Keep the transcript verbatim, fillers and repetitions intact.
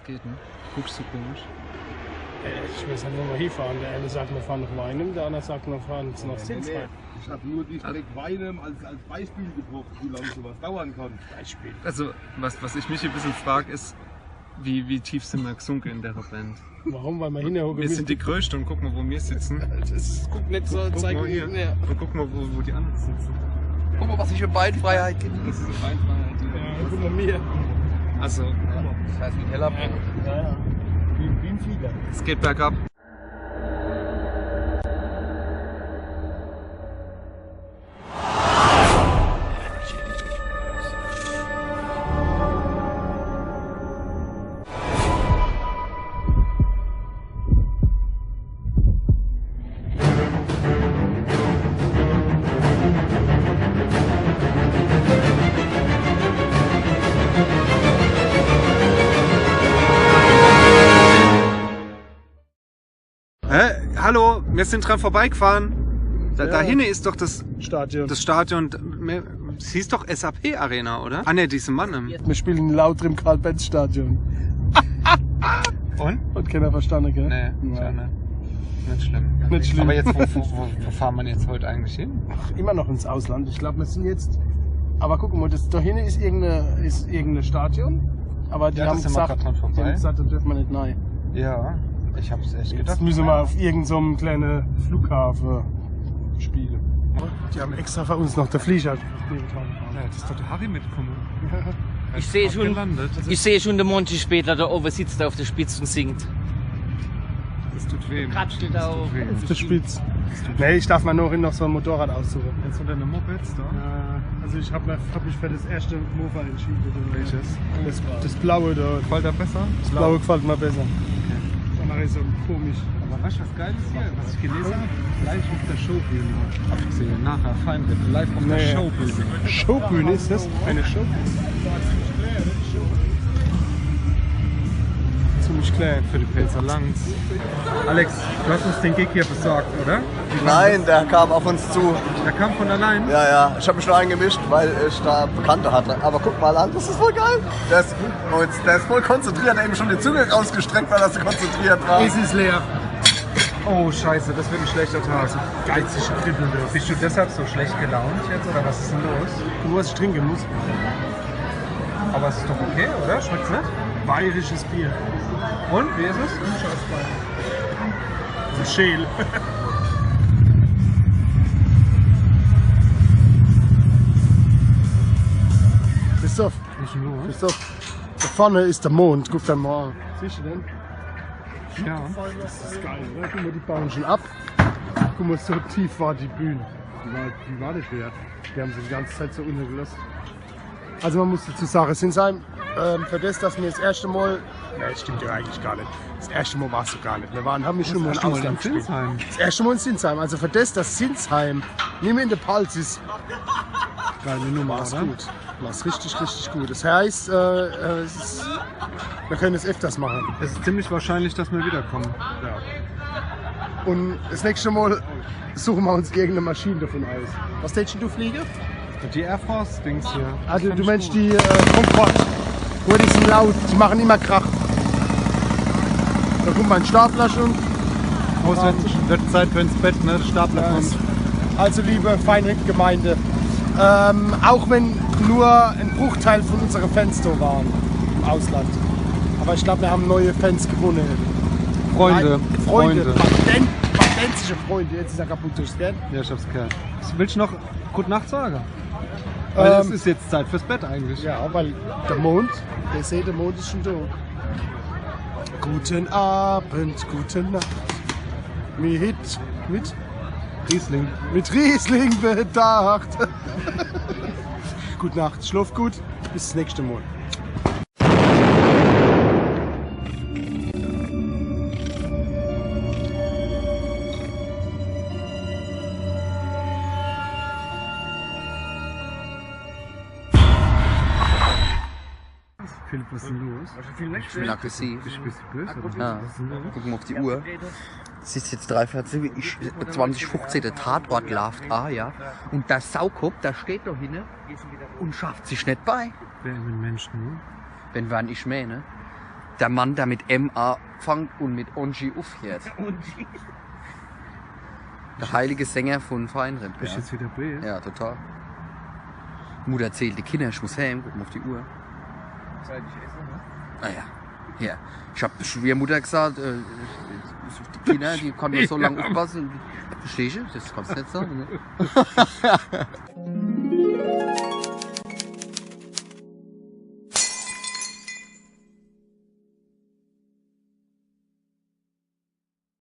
Geht, ne? Guckst du komisch? Äh, ich weiß nicht, wo wir hinfahren. Der eine sagt, wir fahren nach Weinheim, der andere sagt, wir fahren jetzt nach Sinsheim. Ich habe nur die Strecke Weinheim als, als Beispiel gebracht, wie lange sowas dauern kann. Beispiel. Also, was, was ich mich ein bisschen frage, ist, wie, wie tief sind wir gesunken in der Band? Warum? Weil wir hinterher Wir sind die Größten und guck mal, wo wir sitzen. Das guckt nicht so, guck mal hier. Und guck mal, wo, wo die anderen sitzen. Guck mal, was ich für Beinfreiheit genieße. Das ist Beinfreiheit, ja. Ja, guck mal mir. Also, das heißt, wie Hellerbrot. Ja, ja. Wie, wie ein Flieger. Es geht bergab. Hä? Hallo, wir sind dran vorbeigefahren. Da, ja. Da hinten ist doch das Stadion. Das Stadion. Es hieß doch S A P Arena, oder? Ah, ne, die sind Mannheim. Wir spielen in Lauter im Karl-Benz-Stadion. Und? Hat keiner verstanden, gell? Nee, ja. Nicht schlimm. Nicht schlimm. Aber jetzt, wo, wo, wo, wo fahren wir jetzt heute eigentlich hin? Ach, immer noch ins Ausland. Ich glaube, wir sind jetzt. Aber guck mal, das da hinten ist irgendein, ist irgendein Stadion. Aber die haben gesagt, die haben gesagt, da dürfen wir nicht rein. Ja, ich habe es echt gedacht. Jetzt müssen wir auf irgendeinem so kleinen Flughafen spielen. Die haben extra für uns noch den Flieger. Ja, das ist doch der Harry mitgekommen. Ich sehe schon, ich sehe schon, der Monty später da oben sitzt auf der Spitze und singt. Das tut weh. Kratzelt da auf der Spitze. Nee, ich darf mir noch, noch so ein Motorrad aussuchen. Eins von deinen Mopeds da? Ja, also ich habe mich, hab mich für das erste Mofa entschieden. Welches? Das, das blaue da. Gefällt dir besser? Das blaue gefällt mir besser. Okay. Dann mache ich so komisch. Aber weißt du, was geil ist hier? Was ich gelesen habe? Live auf der Showbühne. Abgesehen, nachher, Feinripp, live auf der Showbühne. Showbühne ist das? Eine Showbühne? Ziemlich klein. Für die Pälzer langt's. Alex, du hast uns den Gig hier besorgt, oder? Nein, der kam auf uns zu. Der kam von allein? Ja, ja. Ich habe mich nur eingemischt, weil ich da Bekannte hatte. Aber guck mal an, das ist voll geil. Der ist, oh, jetzt, der ist voll konzentriert, er hat eben schon die Zunge rausgestreckt, weil er so konzentriert war. Es ist leer. Oh, Scheiße, das wird ein schlechter Tag. Geizige Kribbel, du. Bist du deshalb so schlecht gelaunt jetzt, oder was ist denn los? Du hast trinken müssen. Aber es ist doch okay, oder? Schmeckt's nicht? Bayerisches Bier. Und, wie ist es? Unschadbar. Das ist schäl. Christoph, was ist denn los? Christoph, da vorne ist der Mond, guck dir mal an. Siehst du den? Ja. Das ist geil, oder? Guck mal, die bauen schon ab. Guck mal, so tief war die Bühne. Wie war, wie war das wert? Die haben sie die ganze Zeit so untergelassen. Also man muss dazu sagen, Sinsheim, ähm, für das, dass wir das erste Mal, ne, das stimmt ja eigentlich gar nicht. Das erste Mal warst du gar nicht. Wir waren, haben wir schon mal im Ausland gespielt. Das erste Mal in Sinsheim. Also für das, dass Sinsheim nicht mehr in der Palz ist, geile Nummer, war's gut. War's richtig, richtig gut. Das heißt, äh, äh, es ist, wir können es öfters machen. Es ist ziemlich wahrscheinlich, dass wir wiederkommen. Ja. Und das nächste Mal suchen wir uns irgendeine Maschine davon aus. Was tätest du fliegen? Die Air Force Dings hier. Also du meinst die, äh, Concorde? Nur die sind laut, die machen immer Krach. Da kommt mein Stapler schon. Oh, es wird, wird Zeit für ins Bett, ne? Der Stapler kommt. Also liebe Feinripp-Gemeinde, ähm, auch wenn nur ein Bruchteil von unseren Fans da waren im Ausland, aber ich glaube, wir haben neue Fans gewonnen. Freunde. Nein, Freunde. Freunde. Patent-, patenzische Freunde. Jetzt ist er kaputt durchs Bett. Ja, ich habe es gehört. Willst du noch gute Nacht sagen? Weil, ähm, es ist jetzt Zeit fürs Bett eigentlich. Ja, weil der Mond, ihr seht, der Mond ist schon da. Guten Abend, gute Nacht. Mit, mit? Riesling. Mit Riesling bedacht. Gute Nacht, schlaf gut, bis das nächste Mal. Philipp, was ist denn los? Ich bin aggressiv. Bist, bist du böse, oder was? Ja. Was ist denn los? Guck mal auf die Uhr. Es ist jetzt dreiviertel sieben, ich, zwanzig fünfzehn, der Tatort läuft, ah, ja. Und der Saukopf, der steht da hinten und schafft sich nicht bei. Wer ist ein Mensch, ne? Wenn, wann ich meine. Der Mann, der mit M anfangt und mit Onji aufhört. Onji. Der heilige Sänger von Feinripp. Bist du Ja. Jetzt wieder bei? Ja, total. Mutter zählt die Kinder, ich muss heim, guck mal auf die Uhr. Zeit, ich esse, ne? Ah ja. Ja. Ich hab der Schwiegermutter gesagt, äh, die Kinder, die kann nur so lange aufpassen. Verstehst du? Das kannst du nicht sagen. Ne?